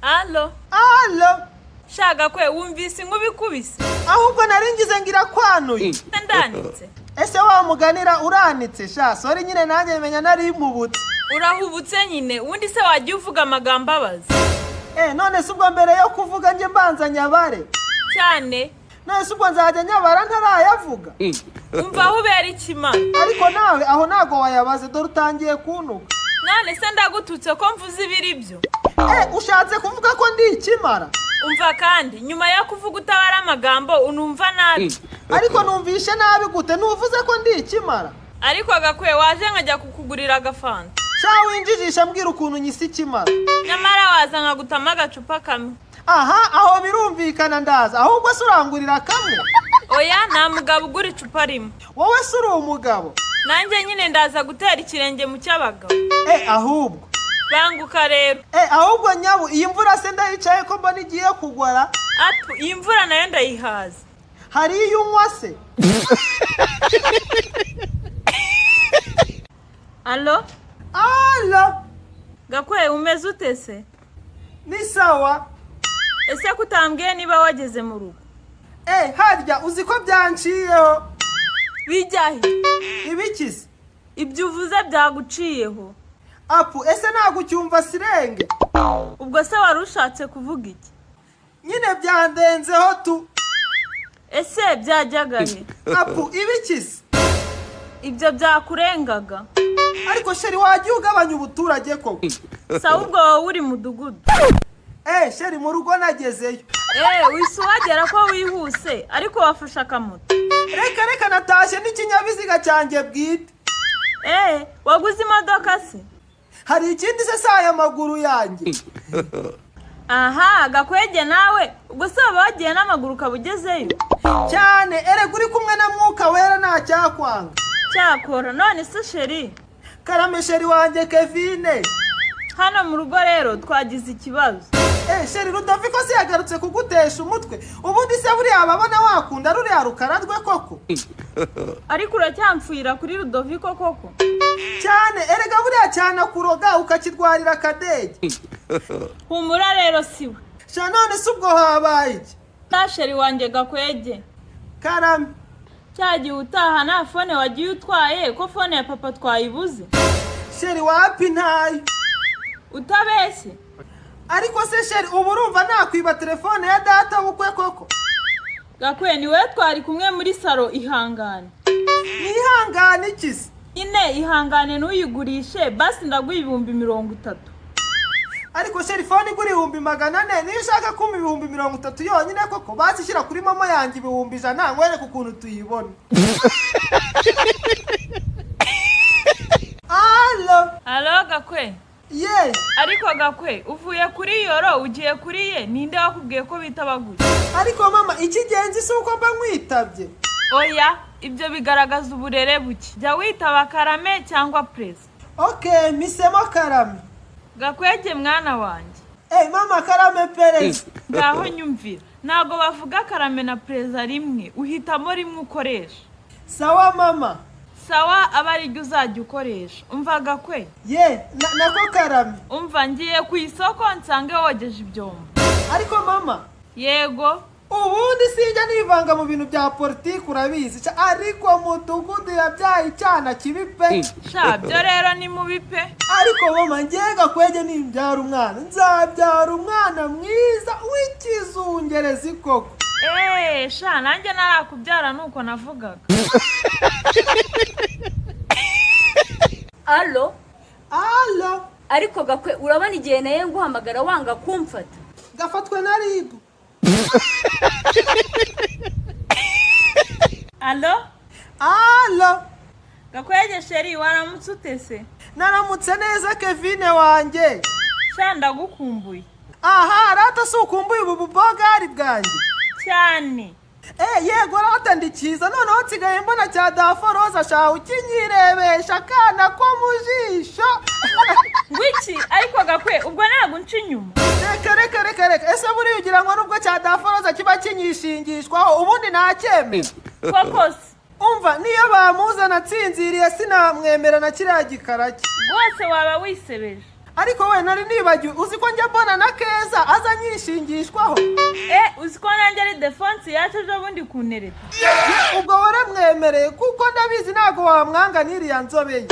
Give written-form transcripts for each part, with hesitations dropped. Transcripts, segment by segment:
Alo. Alo. Sha Gakwe, wumvise inkuba ikubise? Ahubwo nari ngize ngo irakwanuye. Ndanitse. Ese wa muganira uranitse? Sha sorry nyine, nanjye menya nari mpubutse. Urahubutse nyine, ubundi se wajya uvuga amagambo abaza? Eh, none se ubwo mbere yo kuvuga njye mbanza nyabare? Cyane. None se ubwo nzajya nyabara ntarayavuga? Umva aho ubera ikimara. Ariko nawe aho ntago wayabaze, dore utangiye kuntuka. None se ndagututse ko mvuze ibiri byo? Eh, ushatse kuvuga ko ndi ikimara? Umva kandi, nyuma yo kuvuga utabara amagambo unumva nabi. Ariko numvishe nabi gute? Ntuvuze ko ndi ikimara? Ariko Gakwe, waje nkajya kukugurira agafanta. Sha winjijisha, mbwira ukuntu nyise ikimara. Nyamara waza nkagutama agacupa kamwe. Aha, aho birumvikana, ndaza. Ahubwo se urangurira kamwe? Oya, nta mugabo ugura icupa rimwe. Wowe se uri umugabo? Nanjye nyine ndaza gutera ikirenge mu cy'abagabo. Eh, ahubwo Banguka rero. Eh, ahubwo nyabu, iyi mvura se ndayicaye ko mbona igiye kugwara? Atu, iyi mvura nayo ndayihaza. Hari iyo unywa se? Alo. Alo. Gakwe, umeze ute se? Ni sawa. Ese ko utambwiye niba wageze mu rugo? Eh, harya uzi ko byanciyeho? Bijyahe? Ibiki se? Ibyo uvuze byaguciyeho. Apu, ese ntabwo ucyumva sirenge? Ubwo se wari ushatse kuvuga iki? Nyine byandenzeho tu. Ese byajyaga he? Apu, ibiki se? Ibyo byakurengaga. Ariko chérie, wagiye ugabanya ubuturage koko? Sawa, ubwo wowe uri mudugudu? Eh, chérie, mu rugo nagezeyo. Eh, wise uhagera ko wihuse, ariko wafashe akamoto? Reka reka, natashye n'ikinyabiziga cyanjye bwite. Eh, waguze imodoka se? Hari ikindi se? Si aya maguru yanjye? Aha Gakwege, nawe ubwo se waba wagiye n'amaguru ukaba ugezeyo? Cyane, erega uri kumwe na Mwuka Wera nta cyakwanga. Cyakora none se chérie? Karame, chéri wanjye Kevine. Hano mu rugo rero twagize ikibazo. Eh, chérie, Rudoviko se yagarutse kugutesha umutwe? Ubundi se buriya ababona wakunda ruriya rukara rwe koko? Ariko uracyamfuyira kuri Rudoviko koko? Cyane, erega buriya cyane akuroga ukakirwarira akadege. Humura rero, siwe. Sha, none se ubwo habaye iki? Nta chéri wanjye Gakwege. Karame. Cya gihe utaha nta phone wagiye utwaye, ko phone ya papa twayibuze? Chérie, wapi, ntayo. Utabeshye? Ariko se chérie, ubu urumva nakwiba telefone ya data bukwe koko? Gakwe, ni wowe twari kumwe muri salon, ihangane. Nihangane iki se? Nyine ihangane, ntuyigurishe basi, ndaguha 30,000. Ariko chérie, phone igura 400,000 niyo ushaka kumpa 30,000 yonyine koko? Basi shyira kuri MoMo yanjye 100,000, nkwereke ukuntu tuyibona. Alo. Alo, Gakwe. Ye. Ariko Gakwe, uvuye kuri yoro ugiye kuri ye, ninde wakubwiye ko bita gutya? Ariko mama, icy'ingenzi si uko mba nkwitabye? Oya, ibyo bigaragaza uburere buke. Jya witaba karame cyangwa perezida. Ok, mpisemo karame. Gakwege mwana wanjye. Eh, mama, karame perezida. Ngaho nyumvira, ntabwo bavuga karame na perezida rimwe, uhitamo rimwe ukoresha. Sawa mama. Sawa, aba ariryo uzajya ukoresha. Umva Gakwe. Ye, nako karame. Umva, ngiye ku isoko, nsange wogeje ibyombo. Ariko mama. Yego. Ubundi sinjya nivanga mu bintu bya politiki, urabizi. Sha, ariko mudugudu yabyaye icyana kibi pe. Sha, byo rero ni mubi pe. Ariko mama, ngiye Gakwege, nimbyara umwana nzabyara umwana mwiza w'ikizungerezi koko. Eee, sha, nanjye narakubyara nuko navugaga. Alo. Alo. Ariko Gakwe, urabona igihe naye nguhamagara wanga kumfata. Gafatwe na RIB. Alo. Alo. Gakwege chéri, waramutse ute se? Naramutse neza, Kevine wanjye. Sha, ndagukumbuye. Aha rata, si ukumbuye ubu bubogari bwanjye? Cyane. Eh, yego rata, ndi cyiza. Noneho nsigaye mbona cya daforoza, shawe ukinyirebesha akana ko mu jisho. Ngwiki? Ariko Gakwe, ubwo ntabwo nca inyuma? Reka reka reka reka, ese buriya ugira ngo nubwo cya daforoza kiba kinyishingishwaho, ubundi ntacyemera? Koko se? Umva, niyo bamuzana atsinziriye sinamwemera na kiriya gikara cye. Rwose waba wisebeje. Ariko we, nari nibagiwe, uzi ko njya mbona na Keza aza anyishingishwaho? Uzi ko nanjye ari defonsi yacu ejo bundi kuntereta? Ubwo waramwemereye, kuko ndabizi ntabwo wamwanga n'iriya nzobe ye.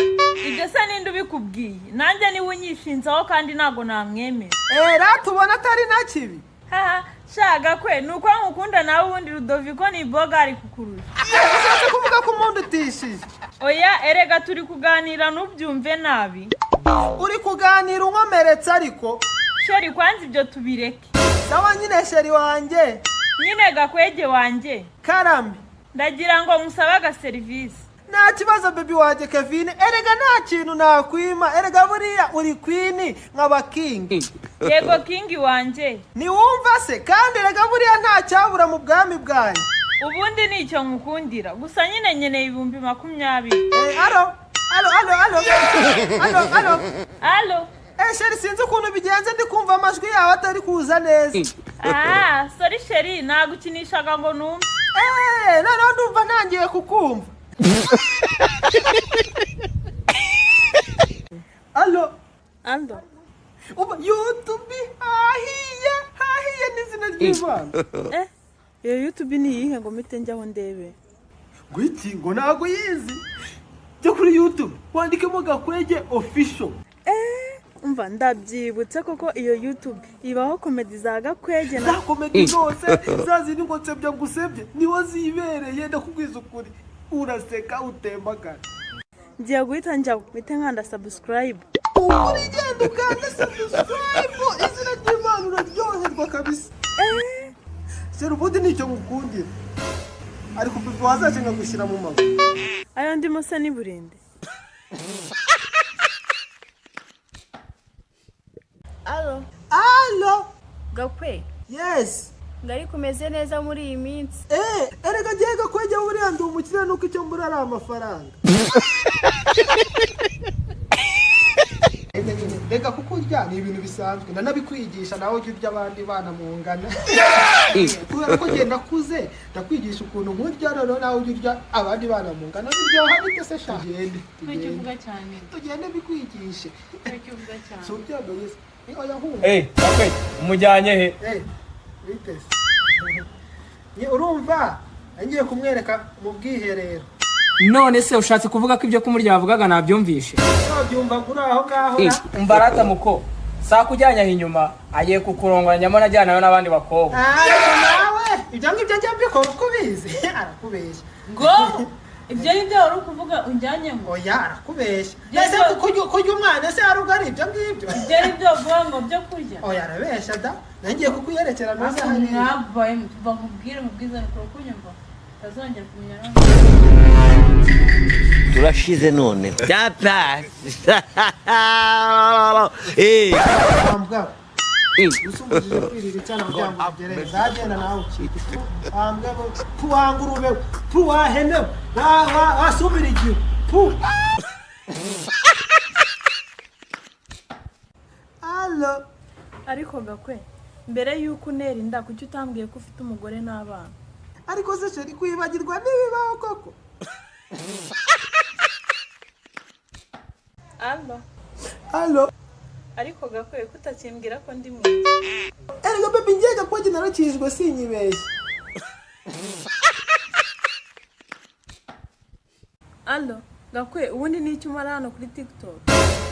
Ibyo se ninde ubikubwiye? Nanjye niwe unyishinzaho kandi ntabwo namwemera. Era tubona atari na kibi. Haha, sha Gakwe, ni uko nkukunda nawe, ubundi Rudoviko ni boga ari kukurusha. Ushatse kuvuga ko umuntu utishije? Oya, erega turi kuganira, ntubyumve nabi. Uri kuganira unkomeretse ariko. Chéri, kwanza ibyo tubireke. Sawa nyine, chéri wanjye. Nyine Gakwege wanjye. Karame. Ndagira ngo musabe agaserivisi. Nta kibazo, baby wanjye Kevin. Erega nta kintu nakwima, erega buriya uri queen nkaba king. Yego, king wanjye. Ntiwumva se kandi? Erega buriya nta cyabura mu bwami bwanjye. Ubundi ni icyo nkukundira gusa. Nyine nkeneye 20,000. Allo, allo, allo, allo, allo, allo! Allo? Chéri, sinzi ukuntu bigenze, ndi kumva amajwi yawe atari kuza neza. Ah, sorry chéri, nagukinishaga ngo numve. Noneho ndumva ntangiye kukumva. Allo? Allo? Uba YouTube hahiye, hahiye n'izina ry'Imana. Iyo YouTube ni iyihe ngo mpite njyaho ndebe? Ngo iki? Ngo ntabwo yizi? Jya kuri YouTube wandikemo Gakwege Official. Umva, ndabyibutse koko, iyo YouTube ibaho comedy za Gakwege na Za comedy zose, za zindi ngo nsebya ngusebye, niho zibereye. Ndakubwiza ukuri, uraseka utembagara. Ngiye guhita njyaho mpite nkanda subscribe. Ukuri, genda ukanda subscribe, izina ry'Imana uraryoherwa kabisa. Chéri, ubundi nicyo ngukundira, ariko bébé wazaje nkagushyira mu maguru. Ayo ndimo se ni burende? Allo? Allo? Gakwe. Yes. Ngo ariko umeze neza muri iyi minsi? Erega ngiye Gakwege, buriya ndi umukire, nuko icyo mbura ari amafaranga. Reka, kuko urya ni ibintu bisanzwe, ndanabikwigisha nawe ujya urya abandi bana mungana, kubera ko ngenda akuze. Ndakwigisha ukuntu nkurya, noneho nawe ujya urya abandi bana mungana. Biryoha bite se sha? Tugende, tugende. Cyane. Tugende bikwigishe. Cyane. Si ubyemeye se? Oya, humva. Gakwe, umujyanye he? Bite se? Ni urumva ngiye kumwereka mu bwiherero. None se ushatse kuvuga ko ibyo kumurya bavugaga nabyumvishe? Wabyumva kuri aho ngaho na Umva rata muko, saa kujyanye aho inyuma agiye kukurongora, nyamara ajyanayo n'abandi bakobwa. Ariko nawe ibyo ngibyo njya mbikora uko ubizi, arakubeshya. Ngo ibyo ni byo wari ukuvuga unjyanyemo? Oya, arakubeshya. Ibyo Ese kurya umwana se hari ubwo ari ibyo ngibyo? Ibyo ni byo bavuga ngo byo kurya? Oya, arabeshya da. Nangiye kukuyerekera ntuze hariya. Mwabaye tuva nkubwire, mubwiza ni kunyumva, utazongera kumenya nawe. Turashize none byata. Wambwa, usumbujije kwirira icyana kugira ngo ugere zagenda nawe ukike. Wambwa we, pu wa ngurube we, pu wa hene we, wa wa wasubira igihe pu. Allo? Ariko Gakwe, mbere y'uko untera inda, kuki utambwiye ko ufite umugore n'abana? Ariko se chéri, kwibagirwa ntibibaho koko. Allo? Allo? Ariko Gakwe, ko utakimbwira ko ndi mwiza? Erega baby, ngiye Gakwege, narakijwe, sinyibeshye. Allo Gakwe, ubundi ni icyo umara hano kuri TikTok?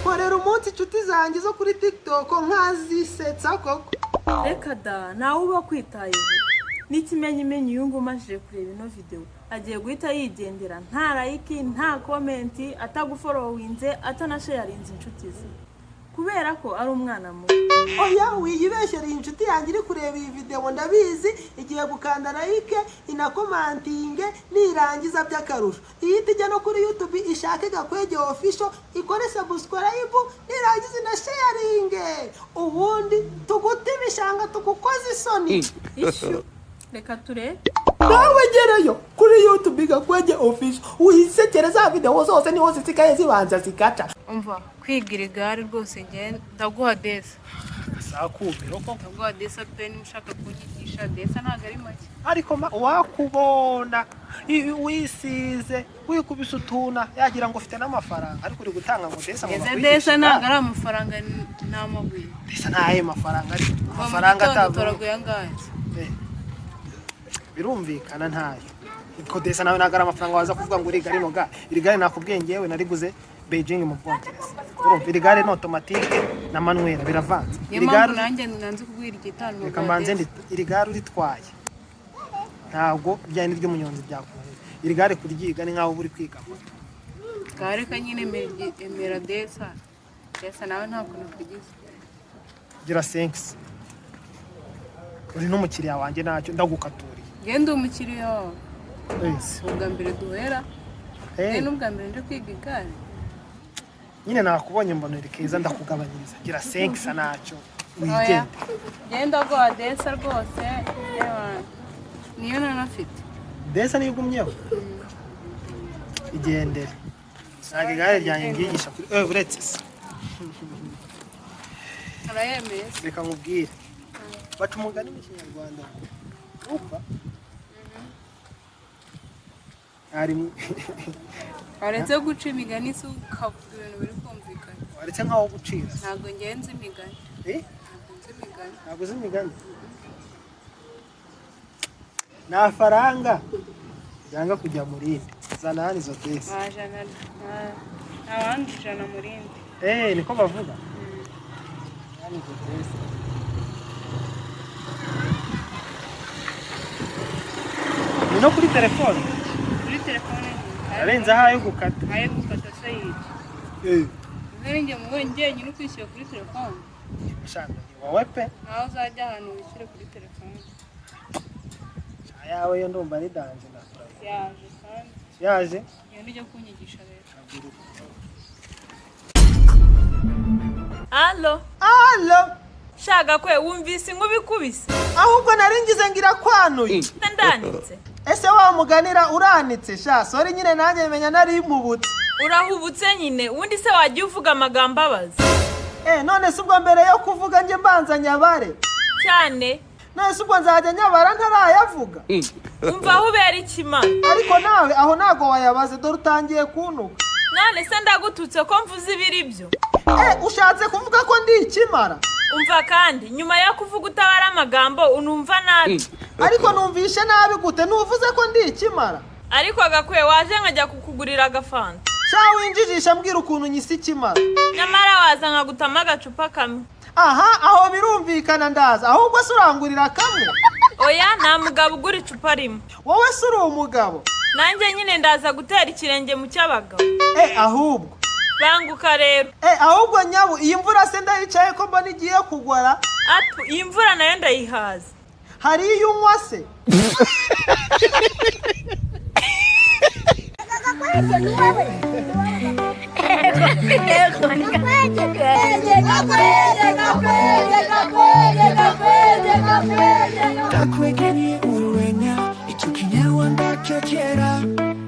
Korera umunsi inshuti zanjye zo kuri TikTok nkazisetsa koko. Reka da, ntawe uba akwitayeho. N'ikimenyimenyi, uyu nguyu umajije kureba ino videwo agiye guhita yigendera, nta like, nta comment, atagufollowinze, atanasharinze inshuti ze, kubera ko ari umwana mubi. Oya, wiyibeshyera. Iyi inshuti yanjye iri kureba iyi videwo, ndabizi igiye gukanda like, inacommentinge. Nirangiza by'akarusho ihita ijya no kuri YouTube ishake Gakwege Official, ikore subscribe, nirangiza inasharinge, ubundi tugute ibishanga, tugukoze isoni. Ishu, reka turebe. Nawe gereyo kuri YouTube Gakwege Official, wisekere, za videwo zose niho zisigaye zibanza zikaca. Umva, kwigira igare rwose, njye ndaguha deza. Sakumiro koko. Ubwo desa pe niba ushaka kunyigisha, desa ntabwo ari make. Ariko wakubona wisize, wikubise utuna, yagira ngo ufite n'amafaranga, ariko uri gutanga ngo desa ngo Ese bakwigishe desa ntabwo igare. ari amafaranga, ni amabuye. Desa ntayo mafaranga, ariko Kuva mu amafaranga gitondo atavuye. utoraguye angahe? Birumvikana ntayo. Ko desa nawe ntabwo ari amafaranga waza kuvuga ngo uriga rino gare. Iri gare nakubwiye ngewe nariguze Beijing mu Bwongereza. Urumva, iri gare ni automatique na manuel biravanze. Niyo Iri mpamvu gare nanjye nanze kubwira igitanu. Reka mbanze iri gare uritwaye ntabwo bijyanye n'iry'umunyonzi byakunaniye. Iri gare kuryiga ni nkaho uba uri kwiga moto. Kareka nyine, emera desa. Desa nawe nta kuntu tugize. Gira senkisi, uri n'umukiriya wanjye, ntacyo ndagukaturiye. Ngende umukiriya wawe? Yes. Ubwa mbere duhera n'ubwa mbere nje kwiga igare. Nyine nakubonye mbona uri keza, ndakugabanyiriza. Gira senkisa, ntacyo. Oya. Wigende. Genda guha desa rwose. Ewa, niyo nanafite. Desa niyo ugumyeho, igendere. Ntabwo igare ryanjye ryigisha kuri uretse se. Arayemeye se? Reka nkubwire, baca umugani mu Kinyarwanda ngo upfa hari Waretse guca imigani se, ukavuga ibintu biri kumvikana? Waretse nkaho gucira se. Ntabwo ngenzi imigani. Eh? Ntabwo nzi imigani. Ntabwo uzi imigani? Nta faranga byanga kujya mu rindi. Zana hano izo desi. Nta jana, nta wandi ijana mu rindi. Niko bavuga. Hano izo desi ni no kuri telefone. Kuri telefone nyine. Arenze aho ayo gukata. Ayo gukata se yica? Njye mu njyenyine ukwishyura kuri telefone? Shana, ni wowe pe. Nawe uzajya ahantu wishyure kuri telefone. Ayawe yo ndumva ni danger, nakurahiye. Yaje kandi. Yaje. Ngenda ujya kunyigisha rero. Alo? Alo. Shaka kwe, wumvise inkuba ikubise? Ahubwo nari ngize ngo irakwanuye. Ndanitse. Ese wa muganira uranitse? Sha sorry nyine, nanjye menya nari mubutse. Urahubutse nyine, ubundi se wajya uvuga amagambo abaza? None se ubwo mbere yo kuvuga njye mbanza nyabare? Cyane. None se ubwo nzajya nyabara ntarayavuga? Umva aho ubera ikimara. Ariko nawe aho ntago wayabaze, dore utangiye kuntuka. None se ndagututse ko mvuze ibiri byo? Ushatse kuvuga ko ndi ikimara? Umva kandi, nyuma yo kuvuga utabara amagambo, unumva nabi. Ariko numvishe nabi gute? Ntuvuze ko ndi ikimara? Ariko gakwiye waje nkajya kukugurira agafanta. Sha winjijisha, mbwira ukuntu nyise ikimara. Nyamara waza nkagutama agacupa kamwe. Aha, aho birumvikana, ndaza. Ahubwo se urangurira kamwe? Oya, nta mugabo ugura icupa rimwe. Wowe se uri umugabo? Nanjye nyine ndaza gutera ikirenge mu cy'abagabo. Ahubwo Banguka rero. Ahubwo nyabu, iyi mvura se ndayicaye ko mbona igiye kugwara? Apu, iyi mvura nayo ndayihaza. Hari iyo unywa se? Gakwege urwenya, icyo Kinyarwanda cya kera.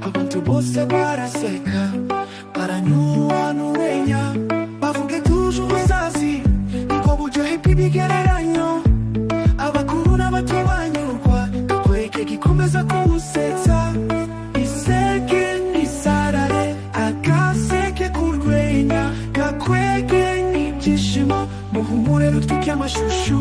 Abantu bose baraseka, baranyurwa n'urwenya. Bavuge tuje ubusazi, niko buryohe bw'ibigereranyo. Abakuru n'abato banyurwa, Gakwege gikomeza kuwusetsa. Iseke n'isarare, agaseke k'urwenya. Gakwege n'ibyishimo, muhumure rutwike amashusho.